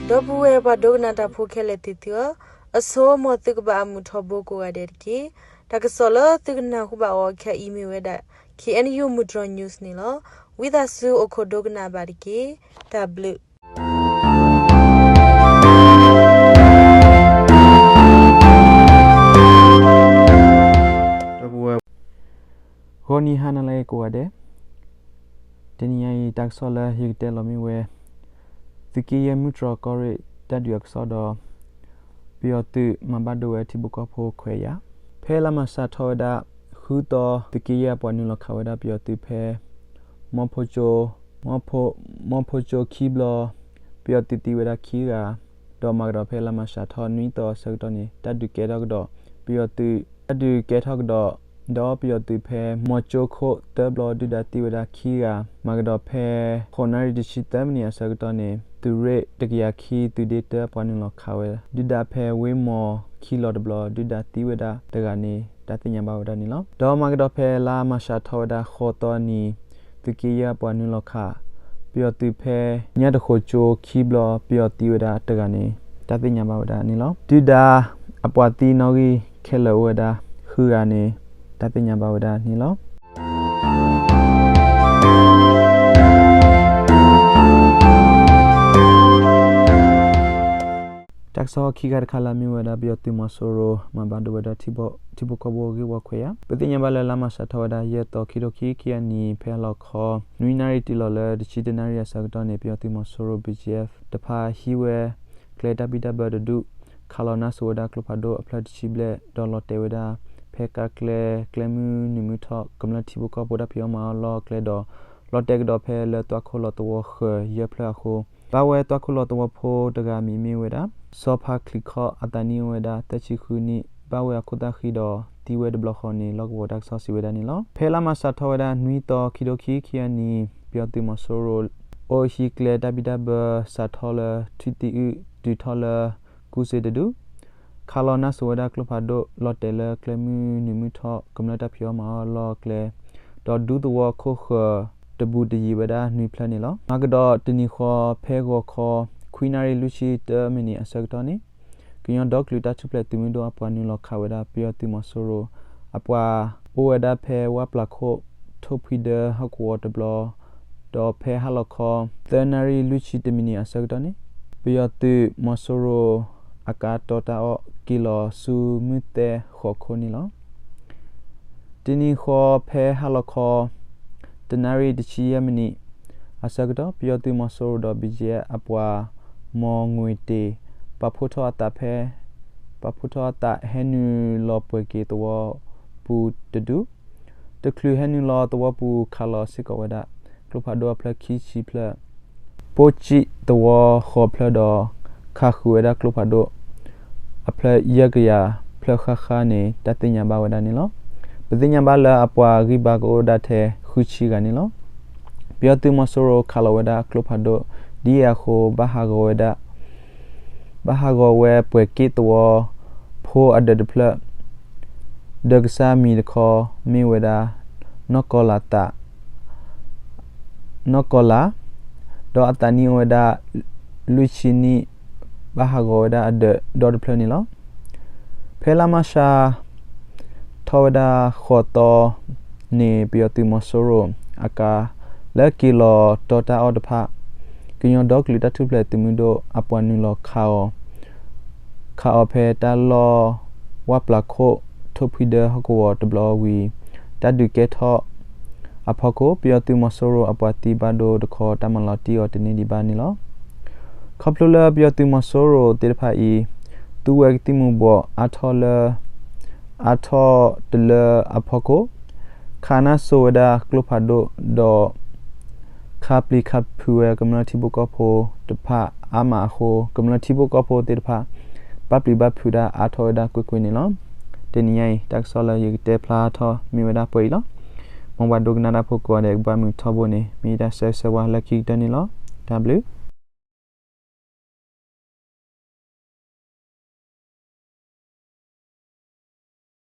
ဒီပုၢ်ဝဲၢ်ပှၤဒိကနၣ်တၢ်ဖိခဲလၢာ်သ့ၣ်သုဧၢ, အဆိ မ်သုကဘၣ်အမုာ်ထီဘိကိးဂၤဒဲးတက့ၢ်. တၢ်ကစီၣ်လၢသုကနၢ်ဟူဘၣ်အီၤခဲအံၤမ့ၢ်ဝဲဒၣ် K N U မုၢ်တြီၤ news န့ၣ်လီၤ. ဝံသးစူၤအိၣ်ခိးဒိကနၣ်ဘၣ်တက့ၢ်. တၢ်ဘျုး ဒီပုၢ်ဝဲၢ် ဂီၤနံၤဟါနၤလၢကိးဂၤဒဲး, တနံၤညါအံၤ တၢ်ကစီၣ်လၢယကတဲလီၤမ့ၢ်ဝဲ သုးက့ယဲၢ်မုၢ်တြီၤကီၢ်ရ့ၣ်တၢ်ဒုးအကစီၣ်ဒီး ပယီၤသုးမၤဘၣ်ဒိဝဲထံဖိကီၢ်ဖိခွဲးယာ်, ဖဲလါမၢ်ၡးထီၣ်ဝဲဒၣ် ဃုသီ သုးက့ယဲၢ်အပှၤနုာ်လီၤခးဝဲဒၣ်ပယီၤသုးဖဲ မီဖိကၠိ မီဖိကၠိခံဘျီ ပယီၤသုးသံဝဲဒၣ်ခံဂၤ, ဒီးမၤကဒီးဖဲလါမၢ်ၡးထီၣ်နွံသီအဆၢကတီၢ်န့ၣ် တၢ်ဒုးကဲထီၣ်ကဒီး ပယီၤသုး တၢ်ဒုးကဲထီၣ်ကဒီး ဒီးပယီၤသုးဖဲ မီကၠိခိၣ်သၢဘျီ ဒုၣ်ဒါသံဝဲဒၣ်ခံဂၤ, မၤကဒီးဖဲ ဃိးနၣ်ရံၣ်တဆံသၢမံးနံးအဆၢကတီၢ်န့ၣ် သုးရ့ၣ်တကယၤခံ သုးဒ့တၢ ပှၤနုာ်လီၤခးဝဲ ဒုၣ်ဒါဖဲဝ့ၢ်မီၤခံလီၤတဘျီ ဒုၣ်ဒါသံဝဲဒၣ်တဂၤန့ၣ် တၢ်သ့ၣ်ညါဘၣ်ဝဲဒၣ်န့ၣ်လီၤ. ဒီးမၤကဒီးဖဲလါမၢ်ၡးထီၣ်ဝဲဒၣ်ဃိးသီနံၤ သုးက့ယဲၢ်အပှၤနုာ်လီၤခး ပယီၤသုးဖဲ ညၣ်တဃိးကၠိခံဘျီ ပယီၤသံဝဲဒၣ်တဂၤန့ၣ် တၢ်သ့ၣ်ညါဘၣ်ဝဲဒၣ်န့ၣ်လီၤ. ဒုၣ်ဒါအပှၤသံနီၣ်ဂံၢ်ခဲလၢာ်အိၣ်ဝဲဒၣ် ဃုဂၤန့ၣ် တၢ်သ့ၣ်ညါဘၣ်ဝဲဒၣ်န့ၣ်လီၤ. တၢ်ကစီၣ်ခံခါတခါလၢအမ့ၢ်ဝဲဒၣ် ပယီၤသုးမီၤစိရိၤ မၤဘၣ်ဒိဝဲဒၣ်ထံဖိကီၢ်ဖိအဂ့ၢ်ဝီခွဲးယာ်, ပသ့ၣ်ညါဘၣ်လၢလါမၢ်ၡးထီၣ်ဝဲဒၣ် ယဲၢ်သီ ခံထိခံဆံခံနံၣ် ဖဲဟါလီၤခီ နွံနၣ်ရံၣ်တုၤလီၤလၢတဆံတၢနၣ်ရံၣ်အဆၢကတီၢ်န့ၣ် ပယီၤသုးမီၤစိရိၤ BGF တဖၣ်ဟံးဝဲ ကျဲတၢ်ဘံၣ်တၢ်ဘၢတဒူၣ်, ခးလီၤနါစိၤဝဲဒၣ်ကျိဖးဒိၣ်အဖျၢၣ်တဆံဘျဲၣ် ဒီးလီၤတဲာ်ဝဲဒၣ် ဖဲကါကျဲ ကျဲမုၢ်နုာ်မုၢ်ထီၣ် ကမျၢၢ်ထံဖိကီၢ်ဖိတၢ်ဖံးအီၣ်မၤအီၣ်လီၢ်အကျဲဒီး လီၤတဲာ်ကဒီးဖဲလၢသွၣ်ခိၣ်လီၤသဝီဃၢၤယဲၢ်ဖျၢၣ်အဃိ ဘၣ်ဝဲသွၣ်ခိၣ်လီၤသဝီဖိတဂၤမံၤမ့ၢ်ဝဲဒၣ် စီၤဖါချံးခီၣ် အသးနံၣ်အိၣ်ဝဲဒၣ် သၢဆံဃုနံၣ် ဘၣ်ဝဲအခိၣ်သၣ်ဃံဒီးသံဝဲတဘျီဃီန့ၣ် လီၢ်ကဝီၤတၢ်ကစီၣ်စံးဝဲဒၣ်န့ၣ်လီၤ. ဖဲလါမၢ်ၡးထီၣ်ဝဲဒၣ် နွံသီ ခံထိခံဆံခံနံၣ် ပယီၤသုးမီၤစိရိၤ အိၣ်ဟံးကျဲတၢ်ဘံၣ်တၢ်ဘၢ စးထီၣ်လၢထွံၣ်သံအုၣ် တုၤထီၣ်လၢကူစ့တဒူၣ်, ခးလီၤနါစိၤဝဲဒၣ်ကျိဖးဒိၣ် လီၤတဲာ်လၢကျဲမုၢ်နုာ်မုၢ်ထီၣ် ကမျၢၢ်တၢ်ဖံးအီၣ်မၤအီၣ်လီၢ်အကျဲ ဒီးဒူသဝီခိၣ်ဃၢၤတဘူးတယံၤဝဲဒၣ်နွံဖျၢၣ်န့ၣ်လီၤ. မၤကဒီးတနံၤဃီဖဲဂီၤခီ ခွံနၣ်ရံၣ်လွံၢ်ဆံတၢမံးနံးအဆၢကတီၢ်န့ၣ် ကညီဒီကလုာ်တၢ်ထူၣ်ဖျဲးသုးမုၢ်ဒိၣ်အပှၤနုာ်လီၤခးဝဲဒၣ် ပယီၤသုးမီၤစိရိၤ အပှၤအိၣ်ဝဲဒၣ်ဖဲဝၣ်ပျၢၤခိၣ် ထိၣ်ဖှံဒၢဟီၣ်ကဝီၤတဘျီ ဒီးဖဲဟါလီၤခီ သၢနၣ်ရံၣ်လွံၢ်ဆံတမံးနံးအဆၢကတီၢ်န့ၣ် ပယီၤသုးမီၤစိရိၤအကါတီတၢ်အီၣ် က့ၤလီၤဆူမုၢ်သဲဃိးခိၣ်န့ၣ်လီၤ. တနံၤဃီဖဲဟါလီၤခီ တနၣ်ရံၣ်တဆံယဲၢ်မံးနံးအဆၢကတီၢ် ပယီၤသုးမီၤစိရိၤဒီး BGF အပှၤ မီၤငွေတ့ၢ် ပာ်ဖှိၣ်ထီၣ်အသးဖဲ ပာ်ဖှိၣ်ထီၣ်အသးဟဲနုာ်လီၤပှဲၤက့ၤသဝီပူၤတဒူၣ်, တချုးဟဲနုာ်လီၤသဝီပူၤခးလီၤစ့ၢ်ကီးဝဲဒၣ် ကျိဖးဒိၣ်အဖျၢၣ်ခံဆံဖျၢၣ်, ပိၢ်စံၣ်သဝီဃိးဖျၢၣ်ဒီး ခးဃုာ်ဝဲဒၣ်ကျိဖးဒိၣ် အဖျၢၣ်ယဲၢ်ကယၤဖျၢၣ်ဃၣ်ဃၣ်န့ၣ် တၢ်သ့ၣ်ညါဘၣ်ဝဲဒၣ်န့ၣ်လီၤ. ပသ့ၣ်ညါဘၣ်လၢအပှၤဂံၢ်ဘါကအိၣ်ဒၣ်ထဲဃုဆံဂၤန့ၣ်လီၤ. ပယီၤသုးမီၤစိရိၤခးလီၤဝဲဒၣ်ကျိဖးဒိၣ် ဒ်အံၤအဃိ ဘၣ်ဟးဂီၤဝဲဒၣ် ဘၣ်ဟးဂီၤဝဲပှဲၤက့ၣ်သဝီဖိအဒၢးတဖျၢၣ် ဒၢးကစၢ်မံၤတခီ မ့ၢ်ဝဲဒၣ် နီၢ်ကီၤလးသး နီၢ်ကီၤလး ဒီးအသးနံၣ်အိၣ်ဝဲဒၣ် လွံၢ်ဆံနံၣ် ဘၣ်ဟးဂီၤဝဲဒၣ်အဒၢးဒီတဖျၢၣ်န့ၣ်လီၤ. ဖဲလါမၢ်ၡးထီၣ်ဝဲဒၣ်ဃိးသီန့ၣ် ပယီၤသုးမီၤစိရိၤအကါ လၢက့ၤလီၤတီတၢ်အီၣ်တဖၣ် ကညီဒီကလုာ်တၢ်ထူၣ်ဖျဲးသုးမုၢ်ဒိၣ်အပှၤနုာ်လီၤခးအီၤ ခးအီၤဖဲတၢ်လီၢ်ဝၣ်ပျၢၤခိၣ် ထိၣ်ဖှံဒၢဟီၣ်ကဝီၤတဘျီဝံၤ တၢ်ဒုးကဲထီၣ်အဖီခိၣ် ပယီၤသုးမီၤစိရိၤအပှၤသံဘၣ်ဒိတခီ တၢ်မၤလီၤတံၢ်အီၤတန့ၢ်ဒံးဘၣ်န့ၣ်လီၤ. ခီဖျိလၢပယီၤသုးမီၤစိရိၤသ့ၣ်တဖၣ်အံၤ သူဝဲကသံၣ်မူၤဘှီးအါထီၣ်လၢ အါထီၣ်တလၢအဖီခိၣ် ခးနါစိၤဝဲဒၣ်ကျိဖးဒိၣ်ဒီး ခါပျံၤခါဖုးဝဲကမျၢၢ်ထံဖိကီၢ်ဖိတဖၣ်အါမးအဃိ ကမျၢၢ်ထံဖိကီၢ်ဖိသ့ၣ်တဖၣ် ဘၣ်ပျံၤဘၣ်ဖုးတၢ်အါထီၣ်ဝဲဒၣ်ကွ့ၢ်ကွ့ၢ်န့ၣ်လီၤ. တနံၤညါအံၤ တၢ်ကစီၣ်လၢယကတဲဖျါထီၣ်မ့ၢ်ဝဲဒၣ်ပှဲၤအံၤလီၤ. မ်ပှၤဒိကနၣ်တၢ်ဖိကိးဂၤဒဲး ကဘၣ်မုာ်ထီဘိန့ၣ် မ့ၢ်ယတၢ်ဆၢဂ့ၤဆၢဝါလၢခံကတၢၢ်န့ၣ်လီၤ. တၢ်ဘျုး